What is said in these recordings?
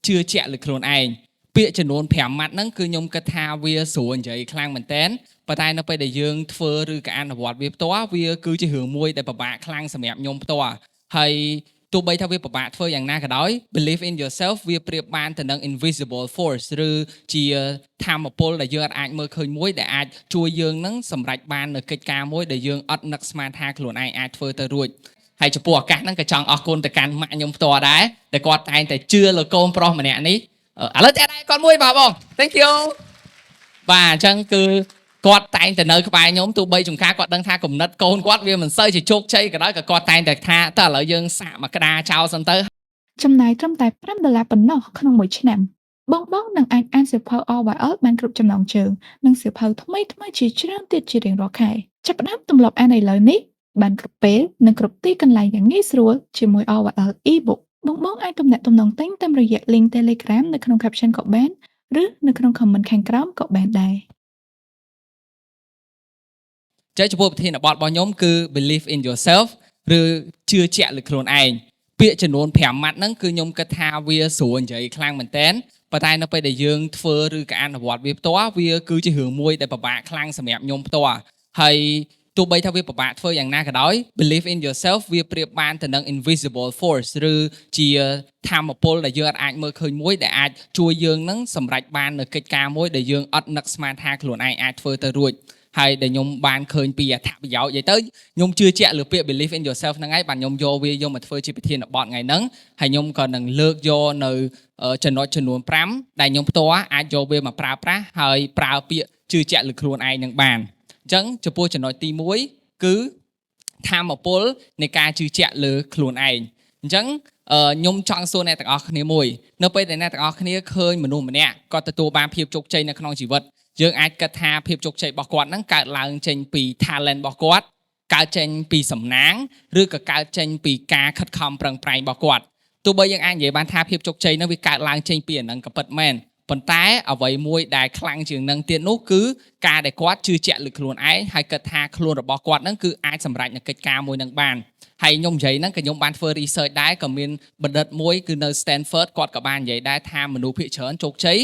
ជឿជាក់លើខ្លួនឯងពាក្យចំនួន5ម៉ាត់ហ្នឹងគឺខ្ញុំគិតថាវាស្រួលនិយាយខ្លាំងមែនតើប៉ុន្តែនៅពេលដែលយើងធ្វើឬក៏អនុវត្តវាផ្ទាល់វាគឺជារឿងមួយដែលពិបាកខ្លាំងសម្រាប់ខ្ញុំផ្ទាល់ហើយទោះបីថាវាពិបាកធ្វើយ៉ាងណាក៏ដោយ believe in yourself វាប្រៀបបានទៅនឹង invisible force ឬជាថាមពលដែលយើងអាចមើលឃើញមួយដែលអាចជួយយើងនឹងសម្រេចបាននៅកិច្ចការមួយដែលយើងអត់នឹកស្មានថាខ្លួនឯងអាចធ្វើទៅរួចហើយចំពោះឱកាសហ្នឹងក៏ចង់អរគុណទៅកាន់ម៉ាក់ខ្ញុំផ្ទាល់ដែរដែលគាត់តែងតែជឿលើកូនប្រុសម្នាក់នេះឥឡូវតែដែរគាត់មួយបាទបង Thank you បាទអញ្ចឹងគឺគាត់តែងតែនៅក្បែរខ្ញុំទោះបីចង្ការគាត់ដឹងថាគំនិតកូនគាត់វាមិនសូវជាជោគជ័យក៏ដោយក៏គាត់តែងតែថាតើឥឡូវយើងសាកមកក្តារចោលសិនទៅ ចំណាយត្រឹមតែ5ដុល្លារប៉ុណ្ណោះក្នុងមួយឆ្នាំបងៗនឹងអាចអានសៀវភៅ RYL បានគ្រប់ចំណងជើងនិងសៀវភៅថ្មីៗជាច្រើនទៀតជារៀងរាល់ខែចាប់ផ្ដើមទម្លាប់អានឥឡូវនេះបានគ្រប់ពេលនិងគ្រប់ទីកន្លែងយ៉ាងងាយស្រួលជាមួយ RYL e-book បងៗអាចទំនាក់ទំនងទិញតាមរយៈ link Telegram នៅក្នុង caption ក៏បានឬនៅក្នុង comment ខាងក្រោមក៏បានដែរ ចេះចំពោះប្រធានបទរបស់ខ្ញុំគឺ believe in yourself ឬជឿជាក់លើខ្លួនឯងពាក្យចំនួន5ម៉ាត់ហ្នឹងគឺខ្ញុំគិតថាវាស្រួលនិយាយខ្លាំងមែនតើប៉ុន្តែនៅពេលដែលយើងធ្វើឬក៏អនុវត្តវាផ្ទាល់វាគឺជារឿងមួយដែលពិបាកខ្លាំងសម្រាប់ខ្ញុំផ្ទាល់ហើយទោះបីថាវាពិបាកធ្វើយ៉ាងណាក៏ដោយ believe in yourself វាប្រៀបបានទៅនឹង invisible force ឬជាថាមពលដែលយើងអាចមើលឃើញមួយដែលអាចជួយយើងនឹងសម្រេចបាននៅកិច្ចការមួយដែលយើងអត់នឹកស្មានថាខ្លួនឯងអាចធ្វើទៅរួចហើយដែលខ្ញុំបានឃើញពីអត្ថប្រយោជន៍និយាយទៅខ្ញុំជឿជាក់លើពាក្យ believe in yourself ហ្នឹងហើយបាទខ្ញុំយកវាយកមកធ្វើជាប្រធានបទថ្ងៃហ្នឹងហើយខ្ញុំក៏នឹងលើកយកនៅចំណុចចំនួន5ដែលខ្ញុំផ្ទាល់អាចយកវាមកប្រើប្រាស់ហើយប្រើពាក្យជឿជាក់លើខ្លួនឯងនឹងបានអញ្ចឹងចំពោះចំណុចទី1គឺថាមពលនៃការជឿជាក់លើខ្លួនឯងអញ្ចឹងខ្ញុំចង់សួរអ្នកទាំងអស់គ្នាមួយនៅពេលដែលអ្នកទាំងអស់គ្នាឃើញមនុស្សម្នាក់គាត់ទទួលបានភាពជោគជ័យនៅក្នុងជីវិតយើងអាចគិតថាភាពជោគជ័យរបស់គាត់ហ្នឹងកើតឡើងចេញពី talent របស់គាត់កើតចេញពីសំណាងឬក៏កើតចេញពីការខិតខំប្រឹងប្រែងរបស់គាត់ទោះបីយើងអាចនិយាយបានថាភាពជោគជ័យហ្នឹងវាកើតឡើងចេញពីអាហ្នឹងក៏ពិតមែនប៉ុន្តែអ្វីមួយដែលខ្លាំងជាងនឹងទៀតនោះគឺការដែលគាត់ជឿជាក់លើខ្លួនឯងហើយគិតថាខ្លួនរបស់គាត់ហ្នឹងគឺអាចសម្រេចនៅកិច្ចការមួយនឹងបានហើយខ្ញុំនិយាយហ្នឹងក៏ខ្ញុំបានធ្វើ research ដែរក៏មានបណ្ឌិតមួយគឺនៅ Stanford គាត់ក៏បាននិយាយដែរថាមនុស្សភាគច្រើនជោគជ័យ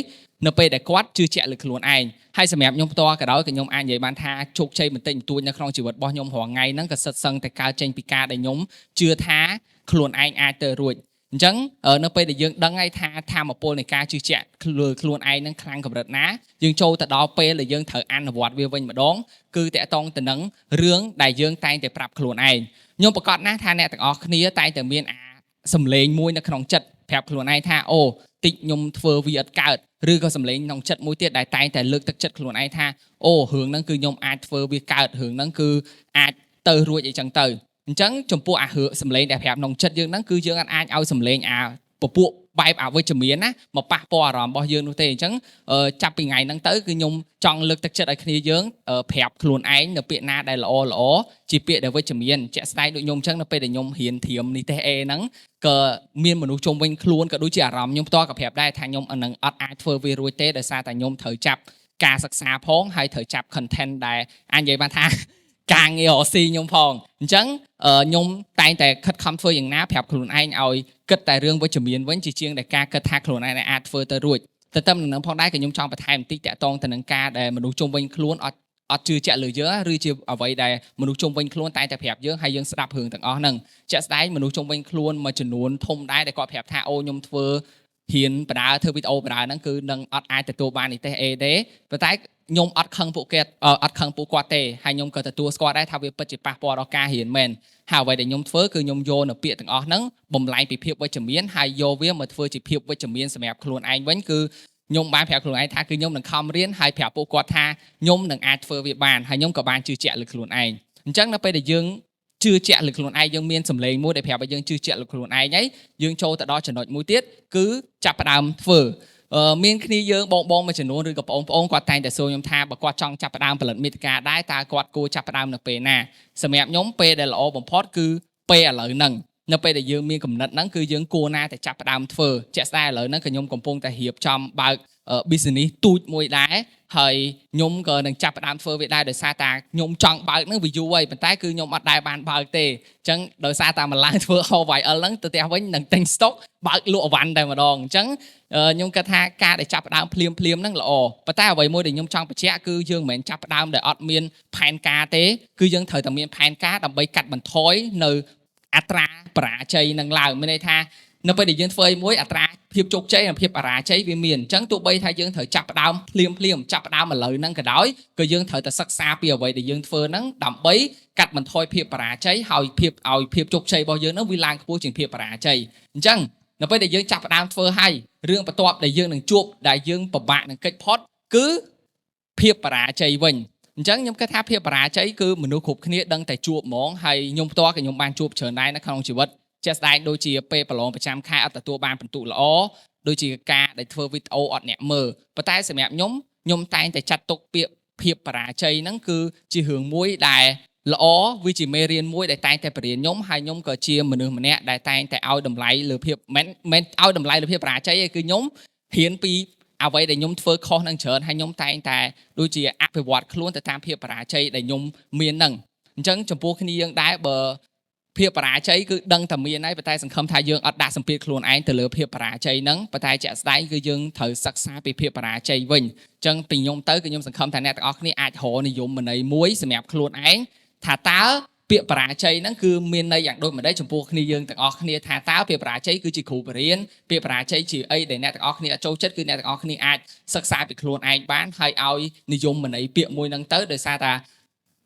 នៅពេលដែលគាត់ជឿជាក់លើខ្លួនឯងហើយសម្រាប់ខ្ញុំផ្ទាល់ក៏ដោយក៏ខ្ញុំអាចនិយាយបានថាជោគជ័យបន្តិចបន្តួចនៅក្នុងជីវិតរបស់ខ្ញុំរាល់ថ្ងៃហ្នឹងក៏សិតសឹងតែកើតចេញពីការដែលខ្ញុំជឿថាខ្លួនឯងអាចទៅរួចអញ្ចឹងនៅពេលដែលយើងដឹងហើយថាថាមពលនៃការជឿជាក់លើខ្លួនឯងនឹងខ្លាំងកម្រិតណាយើងចូលទៅដល់ពេលដែលយើងត្រូវអនុវត្តវាវិញម្ដងគឺតាក់ទងទៅនឹងរឿងដែលយើងតែងតែប្រាប់ខ្លួនឯងខ្ញុំប្រកាសណាស់ថាអ្នកទាំងអស់គ្នាតែងតែមានអាសំឡេងមួយនៅក្នុងចិត្តប្រាប់ខ្លួនឯងថាអូតិចខ្ញុំធ្វើវាអត់កើតឬក៏សំឡេងក្នុងចិត្តមួយទៀតដែលតែងតែលើកទឹកចិត្តខ្លួនឯងថាអូរឿងហ្នឹងគឺខ្ញុំអាចធ្វើវាកើតរឿងហ្នឹងគឺអាចទៅរួចអីចឹងទៅអញ្ចឹងចំពោះអារឿងសំឡេងដែលប្រាប់ក្នុងចិត្តយើងហ្នឹងគឺយើងអាចឲ្យសំឡេងអាពពួកបែបអវិជ្ជមានណាមកប៉ះពាល់អារម្មណ៍របស់យើងនោះទេអញ្ចឹងចាប់ពីថ្ងៃហ្នឹងទៅគឺខ្ញុំចង់លើកទឹកចិត្តឲ្យគ្នាយើងប្រាប់ខ្លួនឯងនៅពាក្យណាដែលល្អល្អជាពាក្យដែលវិជ្ជមានជាក់ស្ដែងដូចខ្ញុំអញ្ចឹងនៅពេលដែលខ្ញុំរៀនត្រៀមនិទេស A ហ្នឹងក៏មានមនុស្សជុំវិញខ្លួនក៏ដូចជាអារម្មណ៍ខ្ញុំផ្ទាល់ក៏ប្រាប់ដែរថាខ្ញុំនឹងអត់អាចធ្វើវារួចទេដោយសារតែខ្ញុំត្រូវចាប់ការសិក្សាផងហើយត្រូវចាប់ content ដែលអាចនិយាយបានថាការងាររកស៊ីខ្ញុំផងអញ្ចឹងខ្ញុំតែងតែខិតខំធ្វើយ៉ាងណាប្រាប់ខ្លួនឯងឲ្យគិតតែរឿងវិជ្ជមានវិញជាជាងដែលការគិតថាខ្លួនឯងអាចធ្វើទៅរួចទៅតែនឹងផងដែរក៏ខ្ញុំចង់បន្ថែមបន្តិចតាក់ទងទៅនឹងការដែលមនុស្សជុំវិញខ្លួនអត់អត់ជឿជាក់លើយើងឬជាអ្វីដែលមនុស្សជុំវិញខ្លួនតែងតែប្រាប់យើងហើយយើងស្ដាប់រឿងទាំងអស់ហ្នឹងជាក់ស្ដែងមនុស្សជុំវិញខ្លួនមួយចំនួនធំដែរដែលគាត់ប្រាប់ថាអូខ្ញុំធ្វើហ៊ានបដើធ្វើវីដេអូបដើហ្នឹងគឺនឹងអត់អាចទទួលបាននិទេស A ទេប៉ុន្តែខ្ញុំអត់ខឹងពួកគេអត់ខឹងពួកគាត់ទេហើយខ្ញុំក៏ទទួលស្គាល់ដែរថាវាពិតជាប៉ះពាល់ដល់ការរៀនមែនហើយអ្វីដែលខ្ញុំធ្វើគឺខ្ញុំយកនៅពាក្យទាំងអស់ហ្នឹងបំលែងពីភាពវិជ្ជមានហើយយកវាមកធ្វើជាភាពវិជ្ជមានសម្រាប់ខ្លួនឯងវិញគឺខ្ញុំបានប្រាប់ខ្លួនឯងថាគឺខ្ញុំនឹងខំរៀនហើយប្រាប់ពួកគាត់ថាខ្ញុំនឹងអាចធ្វើវាបានហើយខ្ញុំក៏បានជឿជាក់លើខ្លួនឯងអញ្ចឹងនៅពេលដែលយើងជឿជាក់លើខ្លួនឯងយើងមានសម្លេងមួយដែលប្រាប់ឲ្យយើងជឿជាក់លើខ្លួនឯងហើយយើងចូលទៅដល់ចំណុចមួយទៀតគឺចាប់ផ្ដើមធ្វើមានគ្នាយើងបងបងមួយចំនួនឬក៏បងប្អូនគាត់តែងតែសួរខ្ញុំថាបើគាត់ចង់ចាប់ផ្ដើមផលិតមាតិកាដែរតើគាត់គួរចាប់ផ្ដើមនៅពេលណាសម្រាប់ខ្ញុំពេលដែលល្អបំផុតគឺពេលឥឡូវហ្នឹងនៅពេលដែលយើងមានកំណត់ហ្នឹងគឺយើងគួរណាតែចាប់ផ្ដើមធ្វើជាក់ស្ដែងឥឡូវហ្នឹងក៏ខ្ញុំកំពុងតែរៀបចំបើក business ទូចមួយដែរហើយខ្ញុំក៏នឹងចាប់ផ្ដើមធ្វើវាដែរដោយសារតាខ្ញុំចង់បើកហ្នឹងវាយូរហើយប៉ុន្តែគឺខ្ញុំអត់ដែលបានបើកទេអញ្ចឹងដោយសារតាម្ល៉េះធ្វើ OYL ហ្នឹងទៅផ្ទះវិញនឹងទិញ stock បើកលក់អីវ៉ាន់តែម្ដងអញ្ចឹងខ្ញុំគិតថាការដែលចាប់ផ្ដើមភ្លាមភ្លាមហ្នឹងល្អប៉ុន្តែអ្វីមួយដែលខ្ញុំចង់បញ្ជាក់គឺយើងមិនមែនចាប់ផ្ដើមដោយអត់មានផែនការទេគឺយើងត្រូវតែមានផែនការដើម្បីកាត់បន្ថយនៅអត្រាបរាជ័យនឹងឡើងមានន័យថានៅពេលដែលយើងធ្វើអីមួយអត្រាភាពជោគជ័យនិងភាពបរាជ័យវាមានអញ្ចឹងទោះបីថាយើងត្រូវចាប់ផ្ដើមភ្លាមភ្លាមចាប់ផ្ដើមឥឡូវហ្នឹងក៏ដោយក៏យើងត្រូវតែសិក្សាពីអ្វីដែលយើងធ្វើហ្នឹងដើម្បីកាត់បន្ថយភាពបរាជ័យហើយភាពឲ្យភាពជោគជ័យរបស់យើងហ្នឹងវាឡើងខ្ពស់ជាងភាពបរាជ័យអញ្ចឹងនៅពេលដែលយើងចាប់ផ្ដើមធ្វើហើយរឿងបន្ទាប់ដែលយើងនឹងជួបដែលយើងពិបាកនឹងកិច្ចផុតគឺភាពបរាជ័យវិញអញ្ចឹងខ្ញុំគិតថាភាពបរាជ័យគឺមនុស្សគ្រប់គ្នាដឹងតែជួបហ្មងហើយខ្ញុំផ្ទាល់ក៏ខ្ញុំបានជួបច្រើនដែរនៅក្នុងជីវិតជាក់ស្ដែងដូចជាពេលប្រឡងប្រចាំខែអត់ទទួលបានពិន្ទុល្អដូចជាការដែលធ្វើវីដេអូអត់អ្នកមើលប៉ុន្តែសម្រាប់ខ្ញុំខ្ញុំតែងតែចាត់ទុកពាក្យភាពបរាជ័យហ្នឹងគឺជារឿងមួយដែលល្អវាជាមេរៀនមួយដែលតែងតែបរៀនខ្ញុំហើយខ្ញុំក៏ជាមនុស្សម្នាក់ដែលតែងតែឲ្យតម្លៃលើភាពមិនមែនឲ្យតម្លៃលើភាពបរាជ័យទេគឺខ្ញុំរៀនពីអ្វីដែលខ្ញុំធ្វើខុសនឹងច្រើនហើយខ្ញុំតែងតែដូចជាអភិវឌ្ឍខ្លួនទៅតាមភាពបរាជ័យដែលខ្ញុំមានហ្នឹងអញ្ចឹងចំពោះគ្នាយើងដែរបើភាពបរាជ័យគឺដឹងតែមានហើយប៉ុន្តែសង្ឃឹមថាយើងអត់ដាក់សម្ពាធខ្លួនឯងទៅលើភាពបរាជ័យហ្នឹងប៉ុន្តែជាក់ស្ដែងគឺយើងត្រូវសិក្សាពីភាពបរាជ័យវិញអញ្ចឹងពីខ្ញុំទៅគឺខ្ញុំសង្ឃឹមថាអ្នកទាំងអស់គ្នាអាចរកនិយមន័យមួយសម្រាប់ខ្លួនឯងថាតើពាក្យបរាជ័យហ្នឹងគឺមានន័យយ៉ាងដូចម្តេចចំពោះគ្នាយើងទាំងអស់គ្នាថាតើពាក្យបរាជ័យគឺជាគ្រូបរៀនពាក្យបរាជ័យជាអីដែលអ្នកទាំងអស់គ្នាអត់ចូលចិត្តគឺអ្នកទាំងអស់គ្នាអាចសិក្សាពីខ្លួនឯងបានហើយឲ្យនិយមន័យពាក្យមួយហ្នឹងទៅដោយសារតា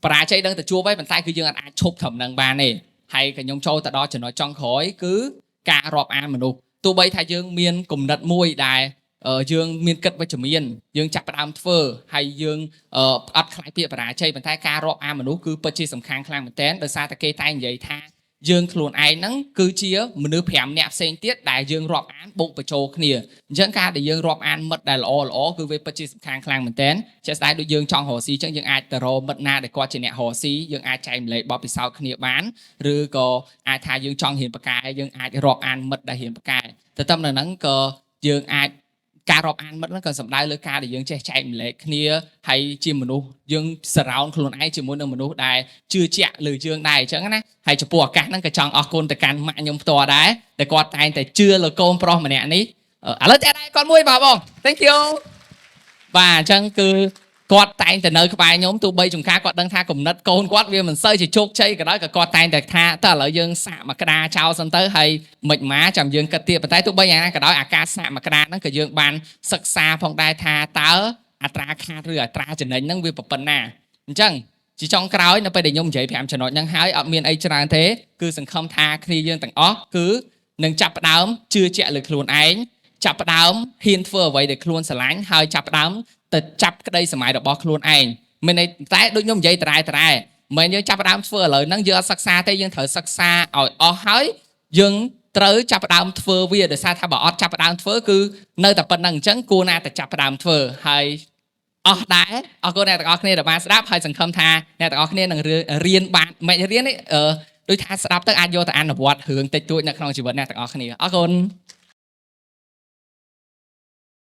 បរាជ័យដឹងតែជួបហើយប៉ុន្តែគឺយើងអាចឈប់ត្រឹមហ្នឹងបានទេហើយក៏ខ្ញុំចូលទៅដល់ចំណុចចុងក្រោយគឺការរាប់អានមនុស្សទោះបីថាយើងមានគំនិតមួយដែលយើងមានគិតវិជ្ជមានយើងចាប់ផ្ដើមធ្វើហើយយើងអត់ខ្លាចពាក្យបរាជ័យប៉ុន្តែការរាប់អានមនុស្សគឺពិតជាសំខាន់ខ្លាំងមែនទែនដោយសារតែគេតែងនិយាយថាយើងខ្លួនឯងហ្នឹងគឺជាមនុស្ស5នាក់ផ្សេងទៀតដែលយើងរាប់អានបូកបញ្ចូលគ្នាអញ្ចឹងការដែលយើងរាប់អានមិត្តដែលល្អល្អគឺវាពិតជាសំខាន់ខ្លាំងមែនទែនជាក់ស្ដែងដូចយើងចង់រកស៊ីអញ្ចឹងយើងអាចទៅរកមិត្តណាដែលគាត់ជាអ្នករកស៊ីយើងអាចចែករំលែកបទពិសោធន៍គ្នាបានឬក៏អាចថាយើងចង់រៀនពូកែយើងអាចរាប់អានមិត្តដែលរៀនពូកែទៅតាមនៅហ្នឹងក៏យើងអាចការរាប់អានមិត្តហ្នឹងក៏សំដៅលើការដែលយើងចេះចែករំលែកគ្នាហើយជាមនុស្សយើង surround ខ្លួនឯងជាមួយនឹងមនុស្សដែលជឿជាក់លើយើងដែរអញ្ចឹងណាហើយចំពោះឱកាសហ្នឹងក៏ចង់អរគុណទៅកាន់ម៉ាក់ខ្ញុំផ្ទាល់ដែរដែលគាត់តែងតែជឿលើកូនប្រុសម្នាក់នេះឥឡូវតែដែរគាត់មួយបាទបង Thank you បាទអញ្ចឹងគឺគាត់តែងតែនៅក្បែរខ្ញុំទោះបីចង្ការគាត់ដឹងថាគំនិតកូនគាត់វាមិនសូវជាជោគជ័យក៏ដោយក៏គាត់តែងតែថាតើឥឡូវយើងសាកមកក្តារចោលសិនទៅហើយមិនម៉ាចាំយើងគិតទៀតប៉ុន្តែទោះបីយ៉ាងណាក៏ដោយអាការសាកមកក្តារហ្នឹងក៏យើងបានសិក្សាផងដែរថាតើអត្រាខាតឬអត្រាចំណេញហ្នឹងវាប៉ុណ្ណាអញ្ចឹងជាចុងក្រោយនៅពេលដែលខ្ញុំនិយាយ5ចំណុចហ្នឹងហើយអត់មានអីច្រើនទេគឺសង្ឃឹមថាគ្នាយើងទាំងអស់គឺនឹងចាប់ផ្ដើមជឿជាក់លើខ្លួនឯងចាប់ផ្ដើមហ៊ានធ្វើអ្វីដែលខ្លួនស្រឡាញ់ហើយចាប់ផ្ដើមទៅចាប់ក្តីស្រមៃរបស់ខ្លួនឯងមានន័យតែដូចខ្ញុំនិយាយត្រែត្រែមិនយើងចាប់ផ្ដើមធ្វើឥឡូវហ្នឹងយើងអត់សិក្សាទេយើងត្រូវសិក្សាឲ្យអស់ហើយយើងត្រូវចាប់ផ្ដើមធ្វើវាដោយសារថាបើអត់ចាប់ផ្ដើមធ្វើគឺនៅតែប៉ុណ្្នឹងអញ្ចឹងគួរណាតែចាប់ផ្ដើមធ្វើហើយអស់ដែរអរគុណអ្នកទាំងអស់គ្នាដែលបានស្ដាប់ហើយសង្ឃឹមថាអ្នកទាំងអស់គ្នានឹងរៀនបានមិនរៀនទេអឺដូចថាស្ដាប់ទៅអាចយកទៅអនុវត្តរឿងតិចតួចនៅក្នុងជីវិតអ្នកទាំងអស់គ្នាអរគុណ។